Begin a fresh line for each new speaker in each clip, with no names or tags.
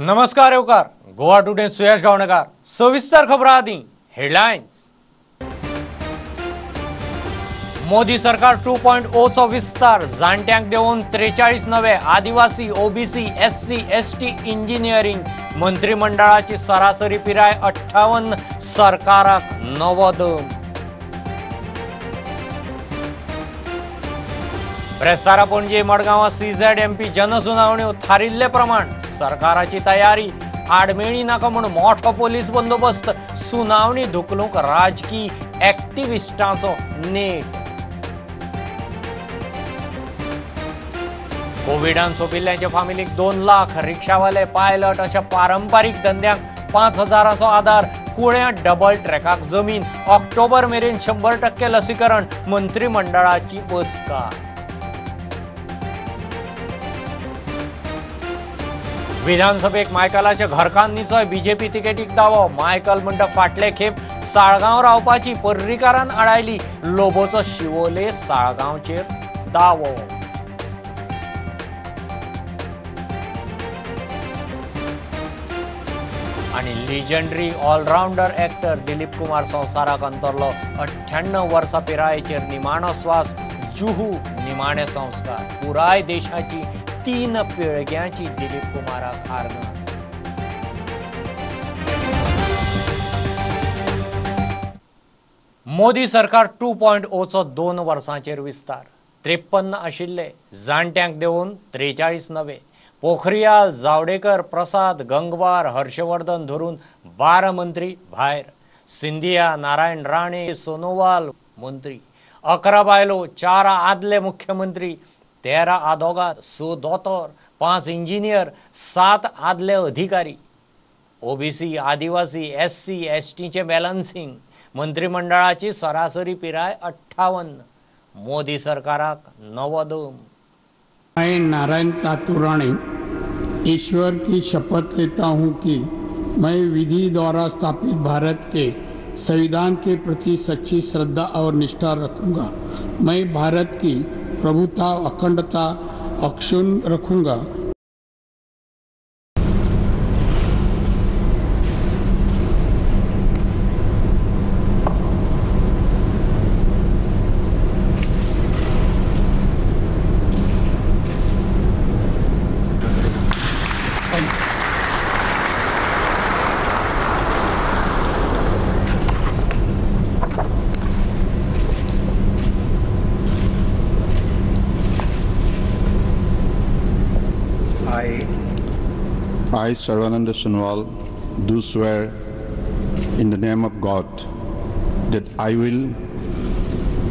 नमस्कार येवकार गोवा टुडे सुयश गावणेकार। सविस्तर खबरां आदी हेडलायन्स। मोदी सरकार 2.0 चो विस्तार, जाणट्यांक देवन 43 नवे आदिवासी, ओबीसी, एससी, एसटी इंजिनियरिंग। मंत्रिमंडळाची सरासरी पिराय 58, सरकाराक नवो दम। ब्रेस्तारा पणजे मडगांवां सीझेड एमपी जनसुनावण्यो थारिल्ले प्रमाण सरकाराची तयारी, आडमेळी नाका म्हूण मोठो पोलीस बंदोबस्त। सुनावणी धुकलूंक राजकी एक्टिविस्टांचो नेट। कोविडान सोंपिल्ल्यांच्या फामिलीक 2 लाख, रिक्षावाले, पायलट अशा पारंपारीक धंद्यांक 5,000चो आदार। कुळ्यां डबल ट्रॅकाक जमीन, ऑक्टोबर मेरेन 100% लसीकरण। मंत्रिमंडळाची बसका। विधानसभेक मायकलाच्या घरकान्नीचोय बीजेपी तिकेटीक दावो। मायकल म्हणटा फाटले खेप साळगांव रावपाची पर्रीकारान आडायली। लोबोचो शिवोले साळगांवचेर दावो। आनी legendary allrounder actor Dilip Kumar संवसाराक अंतरलो। 98 वर्सां पिरायेचेर निमाणो स्वास, जुहू निमाणे संस्कार। पुराय देशाची 3 पिळग्यांची दिलीप कुमाराक आर्गां। मोदी सरकार 2.0चो 2 वर्सांचेर विस्तार। 53 आशिल्ले जाणट्यांक देवन 43 नवे। पोखरियाल, जावडेकर, प्रसाद, गंगवार, हर्षवर्धन धरून 12 मंत्री भायर। सिंधिया, नारायण राणे, सोनोवाल मंत्री। 11 बायलो, 4 आदले मुख्यमंत्री, 13 आदोगाद, 6 दोतोर, 5 इंजिनियर, 7 आदले अधिकारी। ओबीसी, आदिवासी, एससी, एसटीचे बॅलन्सिंग। मंत्रिमंडळाची सरासरी पिराय 58। मोदी सरकाराक नवो दम।
मैं नारायण तातू राणे ईश्वर की शपथ लेता हूँ कि मैं विधि द्वारा स्थापित भारत के संविधान के प्रति सच्ची श्रद्धा और निष्ठा रखूँगा। मैं भारत की प्रभुता, अखंडता अक्षुण्ण रखूँगा।
I, Sarbananda Sonowal, do swear in the name of God that I will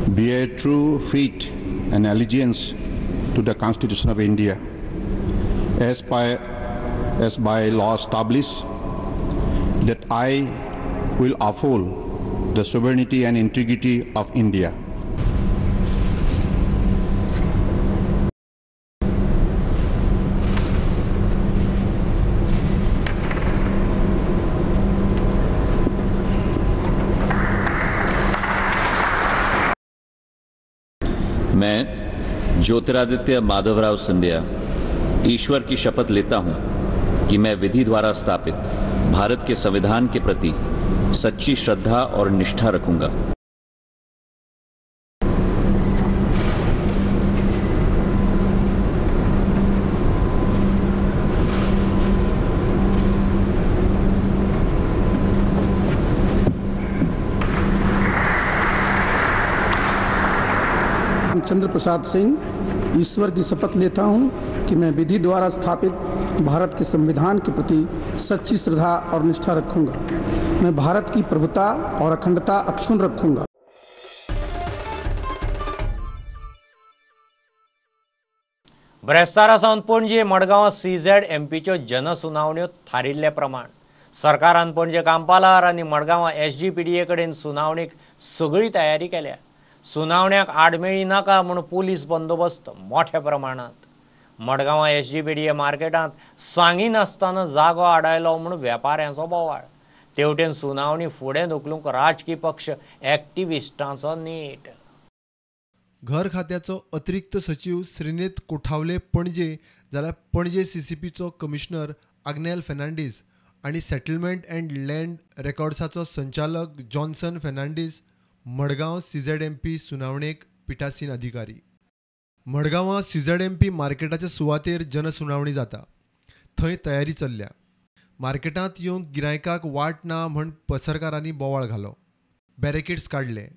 bear true faith and allegiance to the Constitution of India as by law established, that I will uphold the sovereignty and integrity of India.
मैं ज्योतिरादित्य माधवराव सिंधिया ईश्वर की शपथ लेता हूं कि मैं विधि द्वारा स्थापित Bharat K संविधान के प्रति सच्ची श्रद्धा और निष्ठा रखूंगा।
चंद्र प्रसाद सिंह ईश्वर की शपथ लेता हूं कि मैं विधि द्वारा स्थापित भारत के संविधान के प्रति सच्ची श्रद्धा और निष्ठा रखूंगा। मैं भारत की प्रभुता और अखंडता अक्षुण्ण रखूंगा।
ब्रेस्तारा सावन पणजे मडगांव सीझेड एमपीच्यो जनसुनावण्यो थारिल्ले प्रमाण सरकारान पणजे कांपालार आनी मडगांवां एसजीपीडीए कडेन सुनावणीक सगळी तयारी केल्या। सुनावण्याक आडमेळी नाका म्हूण पोलीस बंदोबस्त मोठ्या प्रमाणांत। मडगांवां एसजीपीडीए मार्केटांत सांगिनासतना जागो आडायलो म्हूण वेपाऱ्यांचो बोवाळ। तेवटेन सुनावणी फुडें धुकलूंक राजकी पक्ष एक्टिविस्टांचो नेट।
घर खात्याचो अतिरिक्त सचीव श्रीनेत कोठावले पणजे, जाल्यार पणजे सीसीपीचो कमिशनर आग्नेल फेर्नांडीस आनी सेटलमेंट अँड लँड रेकॉर्ड्साचो संचालक जॉन्सन फेर्नांडीस मडगांव CZMP सुनावणेक पिठासीन अधिकारी. मडगांवां CZMP मार्केटाच्या सुवातेर जनसुनावणी जाता. थंय तयारी चल्ल्या. मार्केटांत येवंक गिरायकाक वाट ना म्हण पसरकारांनी बोवाळ घालो. बॅरिकेड्स काडले.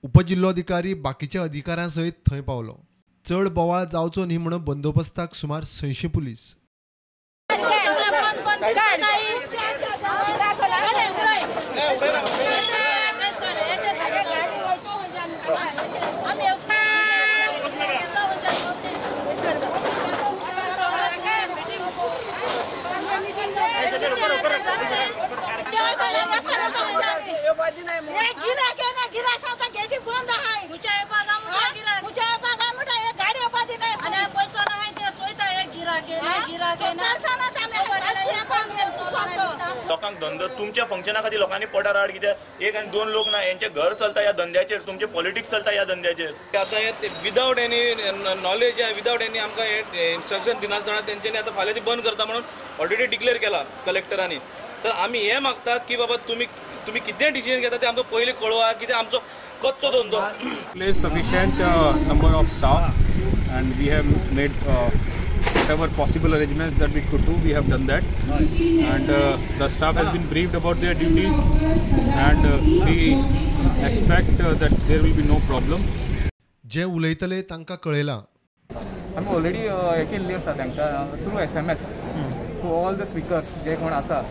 उपजिल्लोधिकारी बाकीच्या अधिकाऱ्यां सयत थंय पावलो. चड बोवाळ जावचो न्ही म्हणून बंदोबस्ताक सुमार 600 पुलीस.
लोकांक धंदो तुमच्या फंक्शना खातीर लोकांनी पडार हाड, कित्याक एक आनी दोन लोक ना, हेंचें घर चलता ह्या धंद्याचेर, तुमचें पॉलिटिक्स चलता ह्या धंद्याचेर.
आतां हे without any knowledge, without any आमकां हे इन्स्ट्रक्शन दिनासतना तेंच्यांनी आतां फाल्यां ती बंद करता म्हणून ऑलरेडी डिक्लेअर केला कलेक्टरांनी. तर आमी हें मागता की बाबा तुमी तुमी कितें डिसिजन घेता तें आमकां पयलीं कळवा, कितें आमचो कच्चो धंदो.
Place sufficient number of staff and we have made whatever possible arrangements that we could do, we have done that, and the staff has been briefed about their duties, and we expect that there will be no problem.
जे उलयतले तांकां कळयलां.
आमी already हे केल्ली आसा तांकां through SMS to all the speakers जे कोण आसा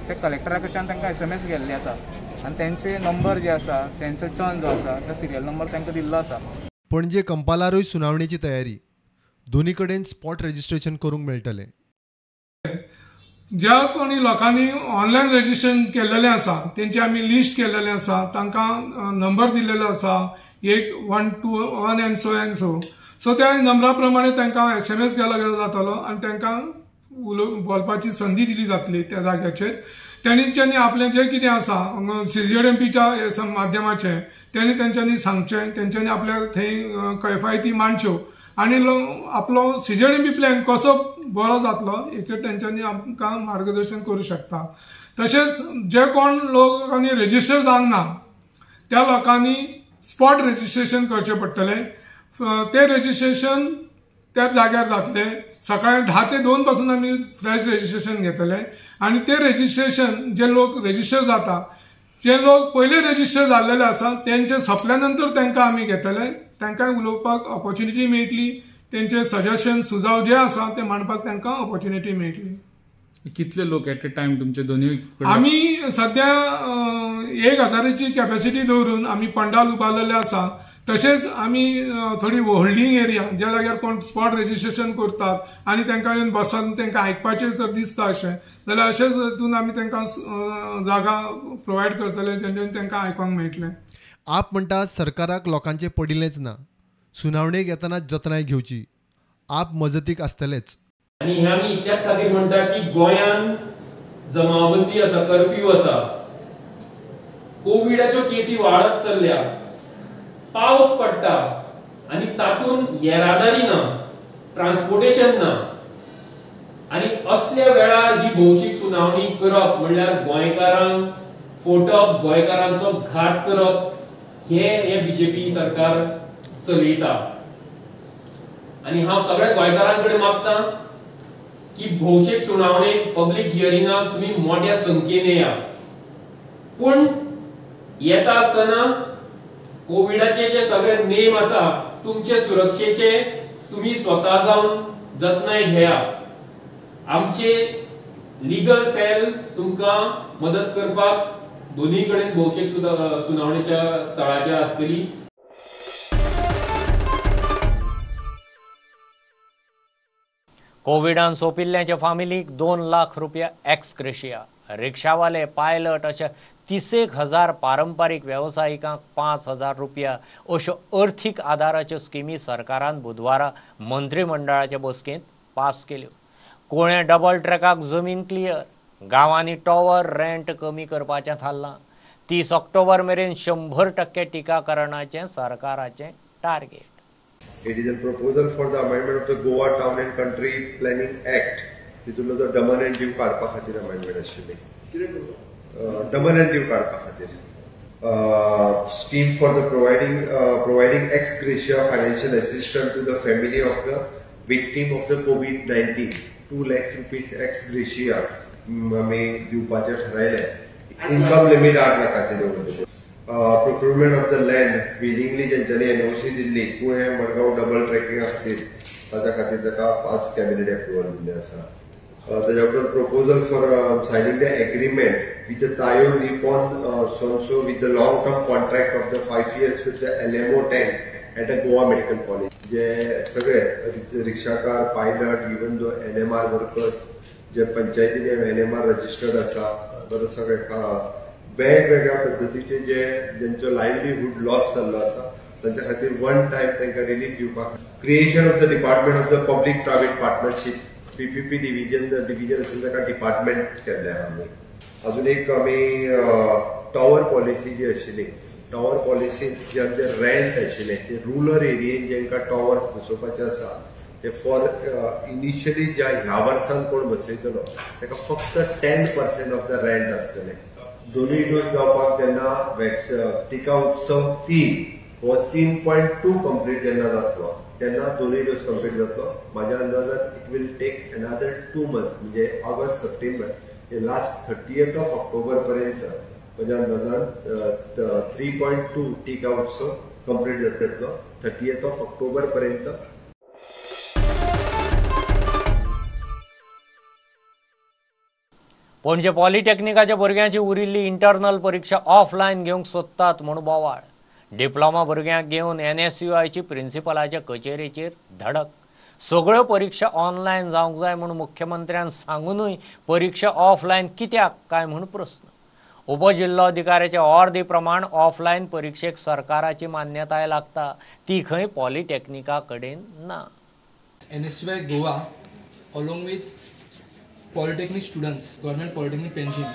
ते कलेक्टरा कडच्यान तांकां SMS गेल्ले आसा आनी तेंचे नंबर जे आसा, तेंचो टर्न जो आसा तो सिरियल नंबर तांकां दिल्लो आसा.
पणजे कंपालारूय सुनावणेची तयारी. दोन्ही कडेन स्पॉट रजिस्ट्रेशन करूंक मेळटलें.
ज्या कोणी लोकांनी ऑनलायन रजिस्ट्रेशन केल्लेलें आसा तेंचे आमी लिस्ट केल्लेलें आसा, तांकां नंबर दिल्लेलो आसा 1 1 2 1 and so and so. So त्या नंबरा प्रमाणे तांकां SMS गेलो जातलो आनी तांकां बोलपाची संदी दिली जातली त्या जाग्याचेर. तेंच्यांनी आपलें जें कितें आसा CZMPच्या माध्यमाचें तेणी तेंच्यांनी सांगचें, तेंच्यांनी आपल्या थंय कैफायती मांडच्यो आनी आपलो CZMP plan कसो बरो जातलो हेचेर तेंच्यांनी आमकां मार्गदर्शन करूं शकता. तशेंच जे कोण लोकांनी रजिस्टर जावंक ना त्या लोकांनी स्पॉट रजिस्ट्रेशन करचें पडटलें. तें रजिस्ट्रेशन त्या जाग्यार जातलें. सकाळी 10 ते 2 पासून आमी फ्रेश रजिस्ट्रेशन घेतले आनी ते रजिस्ट्रेशन जे लोक रजिस्टर जाता, जे लोक पयले रजिस्टर जाल्लेले आसा तेंचे सोंपल्या नंतर तांकां आमी घेतले, तांकां उलोवपाक ऑपॉर्च्युनिटी मेळटली, तेंचे सजेशन सुझाव जे आसा ते मांडपाक तांकां ऑपॉर्च्युनिटी मेळटली.
कितले लोक एट अ टायम तुमचे दोन्ही?
आमी सद्या 1000ची कॅपॅसिटी दवरून आमी पंडाल उबारलेले आसा. तशेंच आमी थोडी होल्डिंग एरिया ज्या जाग्यार कोण स्पॉट रजिस्ट्रेशन करतात आनी तांकां येवन बसून तांकां आयकपाचें जर दिसता अशें जाल्यार अशेंच हितून आमी तांकां जागा प्रोवायड करतले जेणे तांकां आयकोंक मेळटलें.
आप म्हणटा सरकाराक लोकांचें पडिल्लेंच ना. सुनावणेक येतना जतनाय घेवची. आप मजतीक आसतलेच.
आनी हें आमी इतल्याच खातीर म्हणटा की गोंयान जमावबंदी आसा, कर्फ्यू आसा, कोविडाच्यो केसी वाडत चल्ल्या, पावस पडटा आनी तातूंत येरादारी ना, ट्रान्सपोर्टेशन ना, आनी असल्या वेळार ही भौशीक सुनावणी करप म्हणल्यार गोंयकारांक फोटप, गोंयकारांचो घात करप हे बीजेपी सरकार चलयता. आनी हांव सगळ्या गोंयकारां कडेन मागता की भौशीक सुनावणेक, पब्लीक हियरिंगाक तुमी मोठ्या संख्येन येया, पूण येता आसतना कोविडाचे जे सगळे नेम आसा तुमचे सुरक्षेचे तुम्ही स्वता जावन जतनाय घेया. आमचे लिगल सेल तुमकां मदत करपाक दोन्ही कडेन भौशीक सुनावणेच्या स्थळाचेर आसतली.
कोविडान सोंपिल्ल्याच्या फामिलीक 2 लाख रुपया एक्स ग्रेशिया, रिक्षावाले, पायलट अशा 30,000 पारंपारीक वेवसायिकांक 5,000 रुपया अश्यो अर्थीक आदाराच्यो स्किमी सरकारान बुधवारा मंत्रिमंडळाचे बसकेंत पास केल्यो. कोणे डबल ट्रॅकाक जमीन क्लियर, गांवांनी टॉवर रेंट कमी करपाचें थारलां. 30 ऑक्टोबर मेरेन 100% टिकाकरणाचें सरकाराचें target.
It is a proposal for the amendment of the Goa Town and Country Planning Act तितूंतलो जो दमन अँड दीव काडपा खातीर अमेंडमेंट आशिल्ली, दमन अँड दीव काडपा खातीर. Scheme for the providing ex gratia financial assistance to the family of the victim of the COVID-19, 2 lakhs rupees ex gratia आमी दिवपाचें ठरायलें. इन्कम लिमीट 8 लाखाचें दवरलें. Procurement of the land willingly जेंच्यांनी एनओसी दिल्ली कुळें मडगांव डबल ट्रॅकिंगा खातीर, ताच्या खातीर ताका 5 कॅबिनेट एप्रुवल दिल्लें आसा. ताच्या उपरांत proposal for signing the agreement with the Taiyo Nippon Sosei with the long term contract of the 5 years with the LMO tank at a Goa medical college. जे सगळे रिक्षाकार, पायलट, इवन दो NMR workers, जे पंचायतीने NMR registered आसा, बरें सगळे वेगवेगळ्या पद्दतीचे जे जेंचो लायवलीहूड लॉस जाल्लो आसा तांच्या खातीर वन टायम तांकां रिलीफ दिवपाक. Creation of the department of the public private partnership, PPP division आसून ताका डिपार्टमेंट केल्लें आहा आमी. अजून एक आमी टॉवर पॉलिसी जी आशिल्ली, टॉवर पॉलिसी जे आमचे रेंट आशिल्ले ते रुरल एरियेन जेंकां टॉवर्स बसोवपाचे आसा ते फॉर इनिशियली ज्या ह्या वर्सान कोण बसयतलो ताका फक्त 10% ऑफ the rent आसतलें. दोनूय डोस जावपाक जेन्ना टिका उत्सव 3 हो 3.2 कंप्लीट जेन्ना जातलो तेन्ना दोनूय डोस कंप्लीट जातलो. म्हाज्या अंदाजान it will take another 2 months, म्हणजे ऑगस्ट सप्टेंबर हे लास्ट 30th of October पर्यंत म्हज्या अंदाजान 3.2 टिका उत्सव कंप्लीट जातलो 30th of October पर्यंत.
पणजे पॉलिटेक्निकाच्या भुरग्यांची उरिल्ली इंटरनल परीक्षा ऑफलायन घेवंक सोदतात म्हूण बोवाळ. डिप्लोमा भुरग्यांक घेवन NSUIची प्रिन्सिपलाच्या कचेरेचेर धडक. सगळ्यो परीक्षा ऑनलायन जावंक जाय म्हूण मुख्यमंत्र्यान सांगूनय परीक्षा ऑफलायन कित्याक काय म्हूण प्रस्न. उपजिल्लोधिकाऱ्याच्या ऑर्दी प्रमाण ऑफलायन परीक्षेक सरकाराची मान्यताय लागता, ती खंय पॉलिटेक्निका कडेन ना.
NSUI Goa along with Polytechnic students, Government Polytechnic Panjim,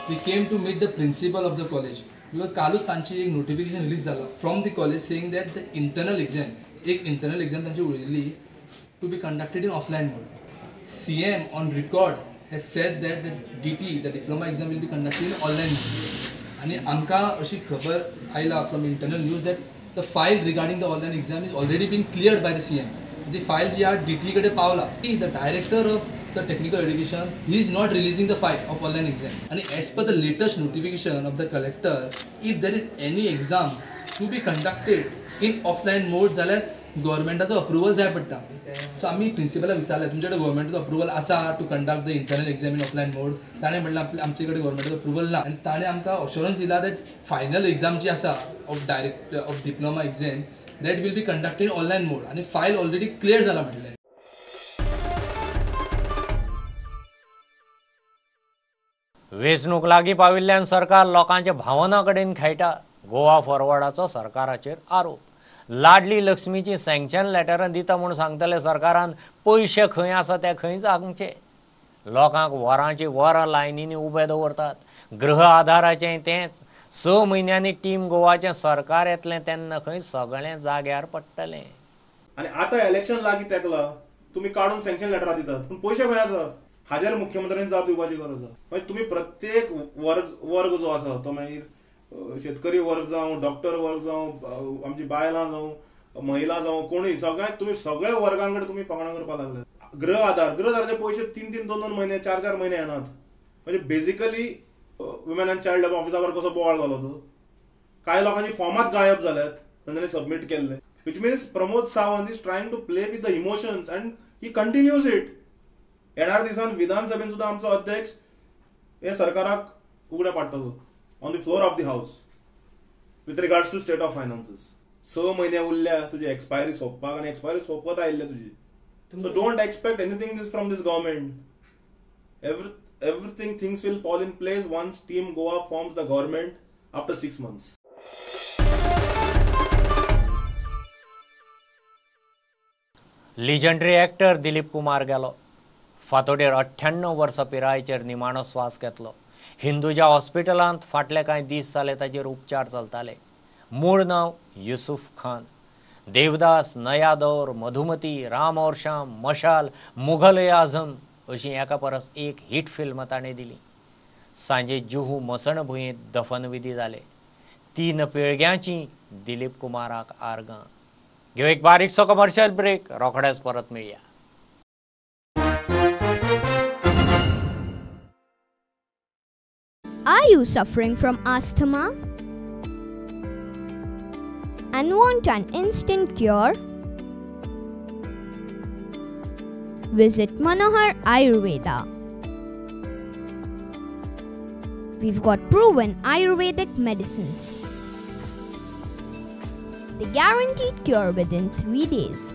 we came to meet the principal of the college because कालूच तांची एक नोटिफिकेशन रिलीज जाला from the college saying that the internal exam, एक इंटरनल एक्झाम तांची उरयल्ली to be conducted in offline mode. CM on record has said that the DT, the diploma exam will be conducted in online mode. आनी आमकां अशी खबर आयला from internal news that the file regarding the online exam is already been cleared by the CM. ती file जी आहा DT कडेन पावला. The director of the technical education, he is not releasing the file of online exam. And as per the latest notification of the collector, if there is any exam to be conducted in offline mode, जाल्यार गव्हर्मेंटाचो approval जाय पडटा. So आमी प्रिन्सिपलाक विचारलें तुमचे कडेन गव्हर्मेंटाचो approval आसा to conduct the internal exam in offline mode? ताणें म्हणलें आमचे कडेन गव्हर्मेंटाचो अप्रुवल ना. आनी ताणें आमकां अश्योरन्स दिला that final exam जी आसा of direct of diploma exam that will be conducted in online mode. आनी फायल ऑलरेडी क्लियर जाला म्हटलें.
वेंचणूक लागीं पाविल्ल्यान सरकार लोकांच्या भावना कडेन खेळटा. गोवा फॉरवर्डाचो सरकाराचेर आरोप. लाडली लक्ष्मीची सँक्शन लेटरां दिता म्हूण सांगतले सरकारान पयशे खंय आसा ते खंय सांगचे. लोकांक वरांची वरां लायनींनी उबे दवरतात. गृह आधाराचें तेंच. 6 म्हयन्यांनी टीम गोवाचें सरकार येतलें तेन्ना खंय सगळें जाग्यार पडटलें.
आनी आतां इलेक्शन लागीं तेंकलां, तुमी काडून सँक्शन लेटरां दितात पूण पयशे खंय आसा हाजेर मुख्यमंत्र्यांनी जाप दिवपाची गरज आसा. मागीर तुमी प्रत्येक वर्ग जो आसा तो मागीर शेतकरी वर्ग जावं, डॉक्टर वर्ग जावं, आमची बायलां जावं, महिला जावं, कोणूय सगळ्यांक तुमी सगळ्या वर्गां कडेन तुमी फकाणां करपाक लागले. गृह आधार, गृह आधाराचे पयशे 3-3, 2-2 म्हयने, 4-4 म्हयने येनात. म्हणजे बेजिकली वुमेन अँड चायल्ड ऑफिसा कसो बोवाळ जालो तो, कांय लोकांची फॉर्मात गायब जाल्यात तांच्यांनी सबमीट केल्ले. Which means Pramod Sawant is trying to play with the emotions and he continues it. येणार दिसान विधानसभेन सुद्धा आमचो अध्यक्ष हे सरकाराक उगड्या पाडटलो on the floor of the house with regards to state of finances. 6 म्हयने उरल्या तुजी एक्सपायरी सोंपपाक आनी एक्सपायरी सोंपत आयिल्ल्या तुजी. So don't expect anything this from this government. Everything things will fall in place once team Goa forms the government after 6 months.
Legendary actor Dilip Kumar गेलो. फातोडेर 98 वर्सां पिरायेचेर निमाणो स्वास घेतलो. हिंदूच्या हॉस्पिटलांत फाटले कांय दीस जाले ताचेर उपचार चलताले. मूळ नांव युसुफ खान. देवदास, नया दौर, मधुमती, राम और श्याम, मशाल, मुघल ए आझम अशीं एका परस एक हिट फिल्मां ताणें दिलीं. सांजे जुहू मसणभुंयेंत दफनविधी जाले. 3 पिळग्यांची दिलीप कुमाराक आर्गां. घेव एक बारीकसो कमर्शियल ब्रेक, रोखडेच परत मेळया.
Are you suffering from asthma and want an instant cure? Visit Manohar Ayurveda. We've got proven Ayurvedic medicines. The guaranteed cure within 3 days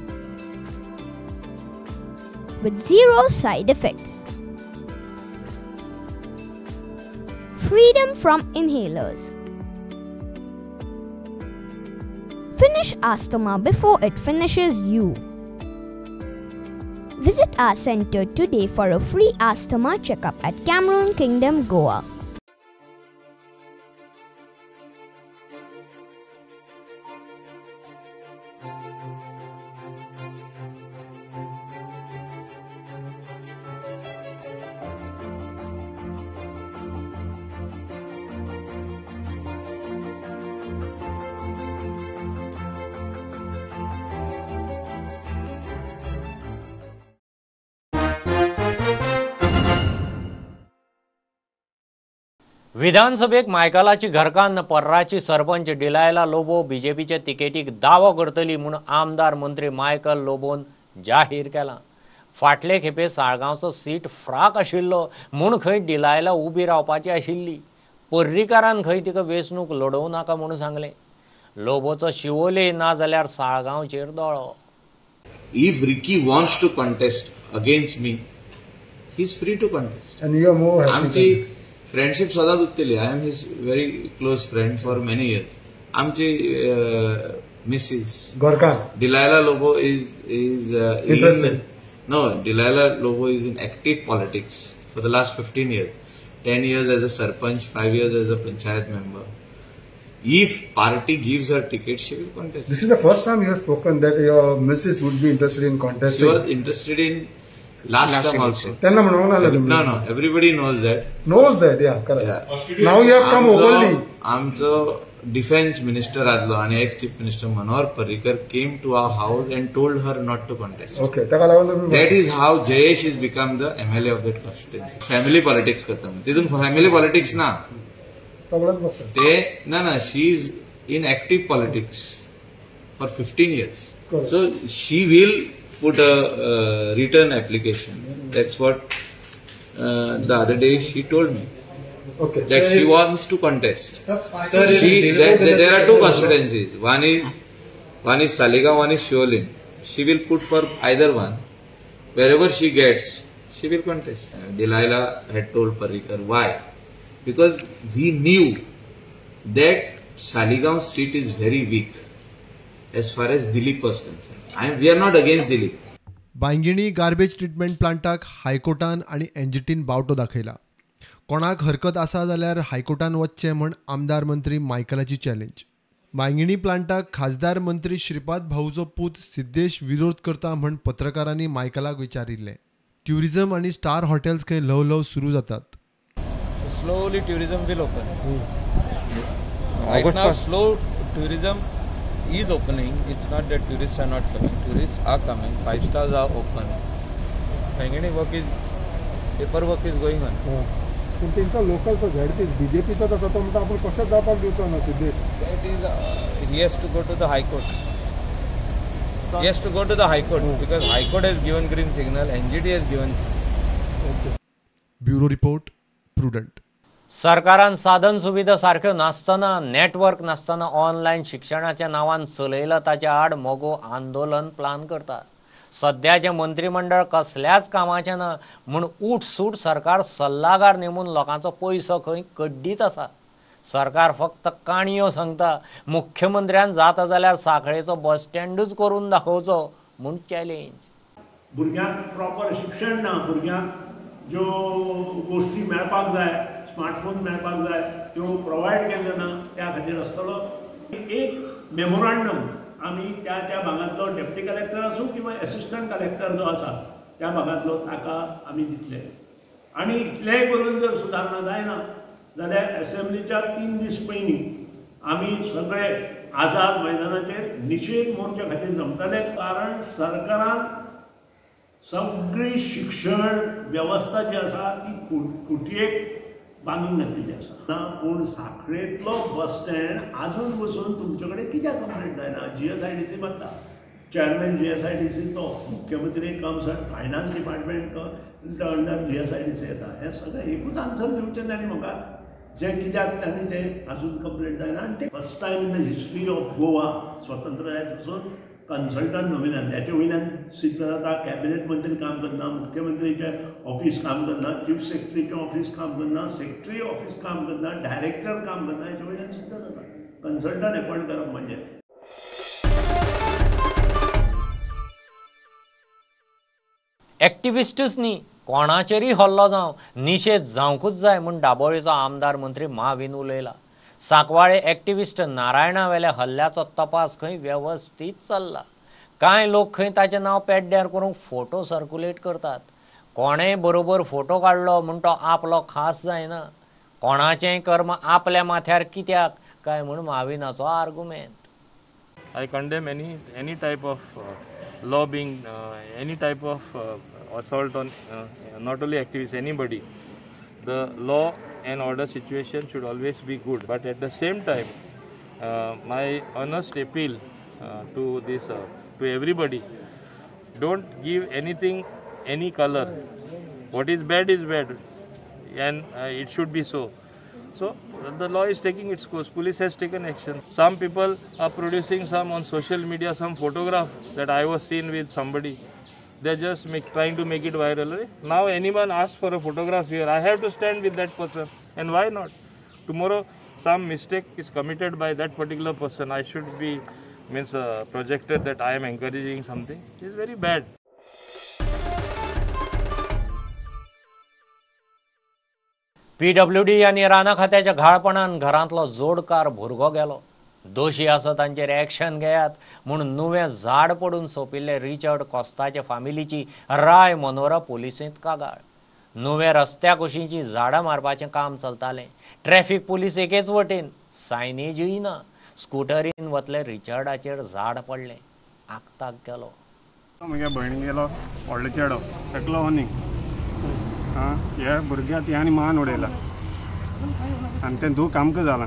with 0 side effects. Freedom from inhalers. Finish asthma before it finishes you. Visit our center today for a free asthma checkup at Cameroon Kingdom, Goa.
विधानसभेक मायकलाची घरकान्न पर्राची sarpanch Delilah Lobo बीजेपीचे तिकेटीक दावो करतली म्हूण आमदार मंत्री Michael लोबोन जाहीर केला. फाटले खेपे साळगांवचो सीट फ्राक आशिल्लो म्हूण खंय डिलायला उबी रावपाची आशिल्ली. पर्रीकारान खंय तिका वेंचणूक लडोवं नाका म्हूण सांगलें. लोबोचो शिवोले ना जाल्यार साळगांवचेर दोळो.
If Ricky wants to contest against me, he is free to contest.
And you are more happy.
Friendship सदांच उरतली. I am his very close friend for many years. आमची Mrs Delilah Lobo is no Delilah Lobo is in active politics for the last 15 years. 10 years as a sarpanch, 5 years as a panchayat member. If party gives her ticket, she will contest.
This is the first time you have spoken that your missus would be interested in contesting.
She was interested in last term also. No, no, everybody knows that.
Knows that, yeah, correct. Yeah. Now you have come openly.
आमचो defense minister आदलो आणि ex chief minister Manohar Parrikar came to our house and told her not to contest.
Okay,
that is how Jayesh is become the MLA of that constituency. Family politics करता तितून family politics ना. ते ना ना, she is in active politics for 15 years. So she will put a written application. That's what the other day she told me.
Okay.
That she wants to contest.
Sir,
there are two constituencies. One is Saligao, one is Siolim. She will put for either one. Wherever she gets, she will contest. Delilah had told Parrikar why? Because we knew that Saligao seat is very weak as far as Dilip was concerned. We are not against Dilip.
Bainguinim garbage treatment प्लांटाक हायकोर्टान आनी एनजीटीन बावटो दाखयला. कोणाक हरकत आसा जाल्यार हायकोर्टान वचचें म्हण आमदार मंत्री मायकलाची चॅलेंज. बांयगिणी प्लांटाक खासदार मंत्री श्रीपाद भाऊचो पूत सिद्धेश विरोध करता म्हण पत्रकारांनी मायकलाक विचारिल्लें. ट्युरिझम आनी स्टार हॉटेल्स खंय ल्हव ल्हव सुरू जातात.
Slowly tourism will open. Right now slow tourism is opening. It's not that tourists are not coming. Tourists are coming. 5 stars are open. Bainguinim work is, paperwork is going on.
पूण तेंचो local तो ZP बीजेपीचो आसा तो म्हणटा आपूण कशेंच जावपाक दिवचो ना Siddhesh.
That is, he has to go to the High Court. He has to go to the High Court because High Court has given green signal, NGT has given.
Okay. Bureau report, Prudent.
सरकारान साधन सुविधा सारक्यो नासतना, network नासतना online शिक्षणाच्या नांवान चलयला ताच्या आड मगो आंदोलन प्लान करता. सद्याचें मंत्रीमंडळ कसल्याच कामाचें ना म्हूण उठसूट सरकार सल्लागार नेमून लोकांचो पयसो खंय कड्डीत आसा. सरकार फक्त काणयो सांगता. मुख्यमंत्र्यान जाता जाल्यार सांखळेचो बस स्टँडूच करून दाखोवचो म्हूण चॅलेंज.
भुरग्यांक प्रॉपर शिक्षण ना, भुरग्यांक ज्यो गोश्टी मेळपाक जाय, स्मार्टफोन मेळपाक जाय, त्यो प्रोवायड केल्ल्यो ना, त्या खातीर आसतलो एक मेमोरांडम आमी त्या त्या भागांतलो डेप्युटी कलेक्टर आसूं किंवा एसिस्टंट कलेक्टर जो आसा त्या भागांतलो ताका आमी दितले. आनी इतलेंय करून जर सुदारणा जायना जाल्यार एसेंब्लीच्या 3 दीस पयलीं आमी सगळे आझाद मैदानाचेर निशेध मोर्चा खातीर जमतले. कारण सरकारान सगळी शिक्षण वेवस्था जी आसा ती खुटयेक बांदून घातलेली आसा. ना पूण साखळेंतलो बस स्टँड आजून पसून तुमचे कडेन कित्याक कंप्लीट जायना? GSIDC बांदता, चेअरमॅन GSIDC तो, मुख्यमंत्री comes and finance department under GSIDC येता. हें सगळें एकूच आन्सर दिवचें तांणी म्हाका, जें कित्याक तांणी तें आजून कंप्लीट जायना. आनी तें first time in the history of Goa स्वतंत्र जायत पसून कन्सल्टंट नॉमिनल, त्याचे वयल्यान सिद्ध जाता कॅबिनेट मंत्री काम करना, मुख्यमंत्रीचें ऑफीस काम करना, चीफ सेक्रेटरीचें ऑफीस काम करना, सेक्रेटरी ऑफीस काम करना, डायरेक्टर काम करना, हेचे वयल्यान सिद्ध जाता कन्सल्टंट एपॉयंट करप म्हणजे.
एक्टिविस्टच न्ही, कोणाचेरय हल्लो जावं निशेध जावंकूच जाय म्हूण दाबोळीचो आमदार मंत्री माविन उलयला. सांकवाळे एक्टिविस्ट नारायणा वेल्या हल्ल्याचो तपास खंय वेवस्थीत चल्ला. कांय लोक खंय ताचें नांव पेड्ड्यार करूंक फोटो सर्कुलेट करतात. कोणेय बरोबर फोटो काडलो म्हूण तो आपलो खास जायना. कोणाचेंय कर्म आपल्या माथ्यार कित्याक काय म्हूण माविनाचो आर्गुमेंत.
I condemn any type of lobbying, any type of assault on not only activists, anybody. The law and order situation should always be good, but at the same time, my honest appeal to this to everybody, don't give anything any color. What is bad is bad, and it should be so. So the law is taking its course. Police has taken action. Some people are producing some on social media, some photograph that I was seen with somebody. They're just trying to make it viral. Now anyone asks for a photograph here, I have to stand with that person. And why not? Tomorrow some mistake is committed by that particular person, I should be projected that I am encouraging something. It's very bad.
PWD आनी रानां खात्याच्या घाळपणान घरांतलो जोडकार भुरगो गेलो. दोशी आसा तांचेर एक्शन घेयात म्हूण नुवें झाड पडून सोंपिल्ले रिचर्ड कोस्ताचे फामिलीची राय मनोरा पोलिसेंत कागाळ. नुवें रस्त्या कुशींची झाडां मारपाचें काम चलतालें. ट्रॅफिक पुलीस एकेच वटेन, सायनेजूय ना. स्कुटरीन वतले रिचर्डाचेर झाड पडलें, आक्ताक गेलो.
म्हगे भयणी गेलो व्हडलो चेडो एकलो ओनीक आं ह्या भुरग्याक ह्यान मान उडयला आनी तें दूख आमकां जालां.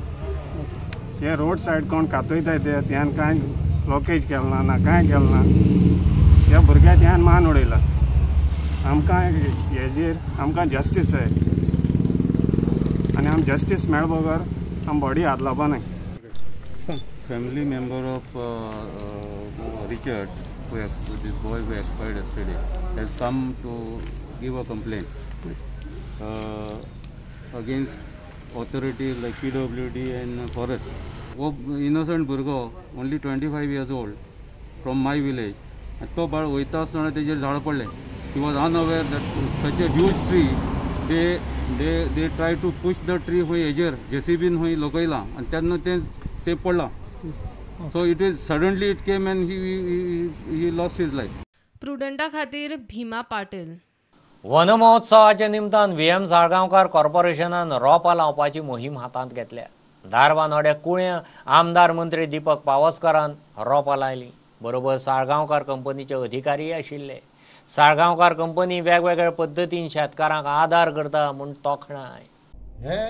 हे रोड सायड कोण कातयताय ते ह्यान कांय ब्लॉकेज केलें ना, ना कांय केलें ना. ह्या भुरग्याक ह्यान मान उडयला. आमकां हेजेर आमकां जस्टीस जाय आनी आम जस्टीस मेळ बगर आम बॉडी हात लावपा नाय.
Family member of Richard, who this boy who expired yesterday, has come to give a complaint against authorities like PWD and forest. वो innocent भुरगो, only 25 years old, from my village. तो बाळ वयता आसतना तेजेर झाड पडलें. He was unaware that such a huge tree, they try to push the tree खंय हेजेर जेसीबीन खंय लोकयलां आनी तेन्ना तें पडलां. So it is suddenly it came and he lost his life.
प्रुडंटा खातीर भीमा पाटील.
वन महोत्सवाच्या निमतान व्ही.एम. साळगांवकार कॉर्पोरेशनान रोपां लावपाची मोहीम हातांत घेतल्या. धारबानोड्या कुळ्यां आमदार मंत्री दीपक पावसकारान रोपां लायलीं. बरोबर साळगांवकार कंपनीचे अधिकारी आशिल्ले. साळगांवकार कंपनी वेगवेगळ्या पद्दतीन शेतकारांक आदार करता म्हूण तोखणाय.
हे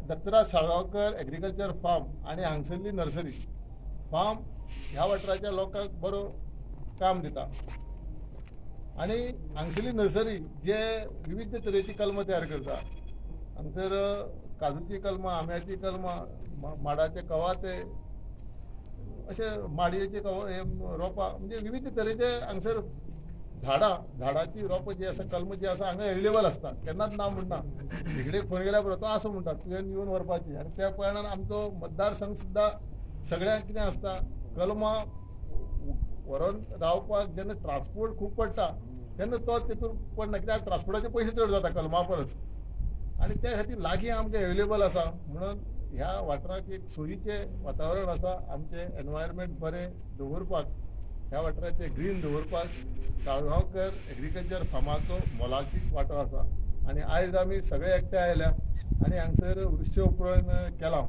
दत्तराज साळगांवकर एग्रीकल्चर फार्म आनी हांगसरली नर्सरी फार्म ह्या वाठाराच्या लोकांक बरो काम दिता आनी हांगसरली नर्सरी जे विविध तरेची कलमां तयार करता. हांगसर काजूची कलमां, आंब्याची कलमां, माडाचे कवाथे, अशे माडयेचे रोपां, म्हणजे विविध तरेचे हांगसर झाडां, झाडाची रोपां जी आसा, कलमां जी आसा हांगा एवेलेबल आसता. केन्नाच ना म्हणना. इकडे फोन केल्यार पुरो तो आसा म्हणटा तुवें येवन व्हरपाची. आनी त्या कारणान आमचो मतदारसंघ सुद्दां सगळ्यांक कितें आसता, कलमां व्हरोन रावपाक जेन्ना ट्रान्सपोर्ट खूब पडटा तेन्ना तो तितून पडना, कित्याक ट्रान्सपोर्टाचे पयशे चड जाता कलमा परस. आनी त्या खातीर लागीं आमकां एवेलेबल आसा म्हणून ह्या वाठाराक एक सोयीचें वातावरण आसा. आमचें एनवायरमेंट बरें दवरपाक ह्या वाठाराचे ग्रीन दवरपाक साळगांवकर एग्रीकल्चर फार्माचो मोलाचीक वांटो आसा आनी आयज आमी सगळे एकठांय आयल्या आनी हांगसर वृक्ष उपरण केलां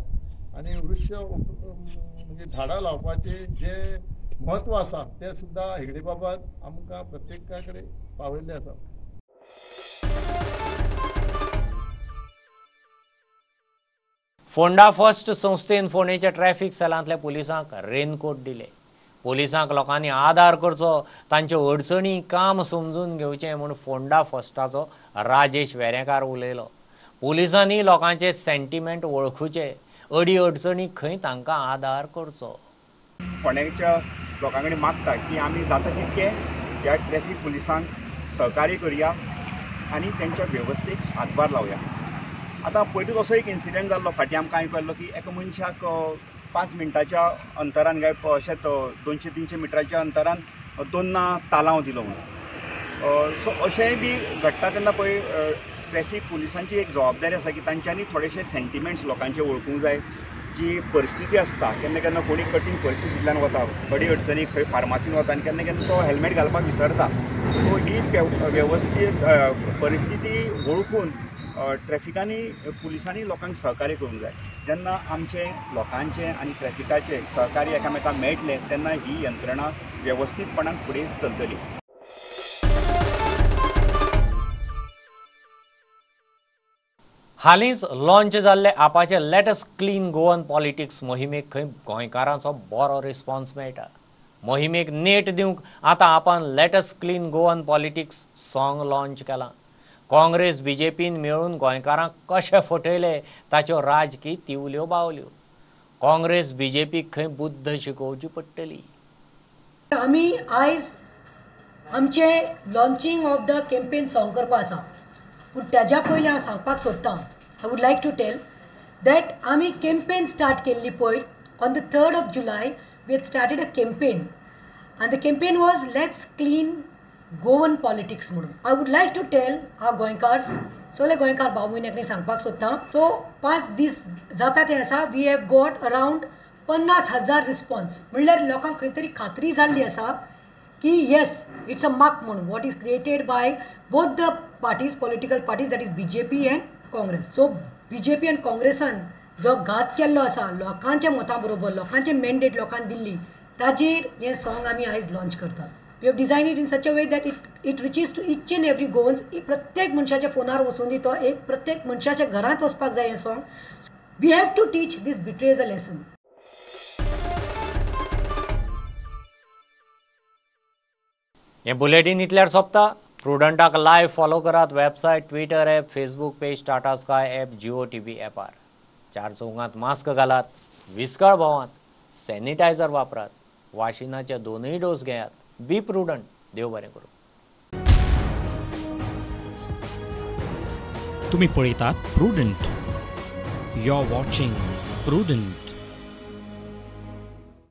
आनी वृक्ष म्हणजे झाडां लावपाचें जें म्हत्व आसा तें सुद्दां हेगडे बाबान आमकां प्रत्येका कडेन पावयल्लें आसा.
फोंडा फर्स्ट संस्थेन फोंडेच्या ट्रॅफिक सेलांतल्या पुलिसांक रेनकोट दिले. पुलिसांक लोकांनी आदार करचो, तांच्यो अडचणी काम समजून घेवचें म्हूण फोंडा फर्स्टाचो राजेश वेरेंकार उलयलो. पुलिसांनी लोकांचे सेंटिमेंट वळखुचे, अडी अडचणी खंय तांकां आदार करचो.
फोंड्याच्या लोकां कडेन मागता की आमी जाता तितके ह्या ट्रॅफिक पुलिसांक सहकार्य करुया आनी तेंच्या वेवस्थेक हातभार लावया. आतां पयलींच असो एक इन्सिडंट जाल्लो फाटीं आमकां आयकल्लो की एका मनशाक 5 मिनटाच्या अंतरान काय अशेंच 200-300 मिटराच्या अंतरान दोन्ना तालांव दिलो म्हणून. सो अशेंय बी घडटा तेन्ना पळय ट्रॅफिक पुलिसांची एक जबाबदारी आसा की तांच्यांनी थोडेशे सेंटिमेंट्स लोकांचे वळखूंक जाय. जी परिस्थिती आसता केन्ना केन्ना कोणी कठीण परिस्थितींतल्यान वता, अडी अडचणी खंय फार्मासीन वता आनी केन्ना केन्ना तो हेल्मेट घालपाक विसरता. सो ही वेवस्थीत परिस्थिती वळखून ट्रॅफिकांनी पुलिसांनी लोकांक सहकार्य करूंक जाय. जेन्ना आमचें लोकांचें आनी ट्रॅफिकाचें सहकार्य एकामेकांक मेळटलें तेन्ना ही यंत्रणा वेवस्थीतपणान फुडें चलतली.
हालींच लॉन्च जाल्ले आपाचे let's clean Goan politics मोहिमेक खंय गोंयकारांचो बरो रिस्पॉन्स मेळटा. मोहिमेक नेट दिवंक आतां आपान let's clean Goan politics song launch केलां. काँग्रेस बीजेपीन मेळून गोंयकारांक कशे फटयले ताच्यो राजकी तिवल्यो बावल्यो. काँग्रेस बीजेपीक खंय बुद्ध शिकोवची पडटली.
आमी आयज आमचें launching of the campaign song करपा आसा, पूण ताज्या पयलीं हांव सांगपाक सोदतां, I would like to tell that आमी कॅम्पेन स्टार्ट केल्ली पयर on the 3rd of July we had started a campaign and the campaign was let's clean Goan politics म्हणून. I would like to tell our गोंयकार्स, सगळे गोंयकार भाव भयणीक सांगपाक सोदता, सो 5 दीस जाता ते आसा, we have got around 50,000 response. म्हणल्यार लोकांक खंय तरी खात्री जाल्ली आसा की येस it's a mark म्हणून what is created by both the parties, political parties, that is BJP and Congress. So BJP and काँग्रेसान जो घात केल्लो आसा लोकांच्या मतां बरोबर, लोकांचें मॅन्डेट लोकांक दिल्ली, ताजेर हें सॉंग आमी आयज लॉन्च करतात. We have designed it in such a way that it reaches to each and every Goans. प्रत्येक मनशाच्या फोनार वचून दी तो, एक प्रत्येक मनशाच्या घरांत वचपाक जाय हें song. We have to teach this betrayers a lesson.
हें बुलेटीन इतल्यार सोंपता. प्रुडंटाक लायव्ह फॉलो करात website, Twitter app, Facebook page, Tata Sky app, Jio TV ॲपार. 4 चौगांत मास्क घालात, विस्कळ भोंवात, सॅनिटायझर वापरात, वाशिनाचे 2 डोस घेयात. Be prudent. देव बरें करूं.
तुम्ही पळयतात Prudent. You are watching Prudent.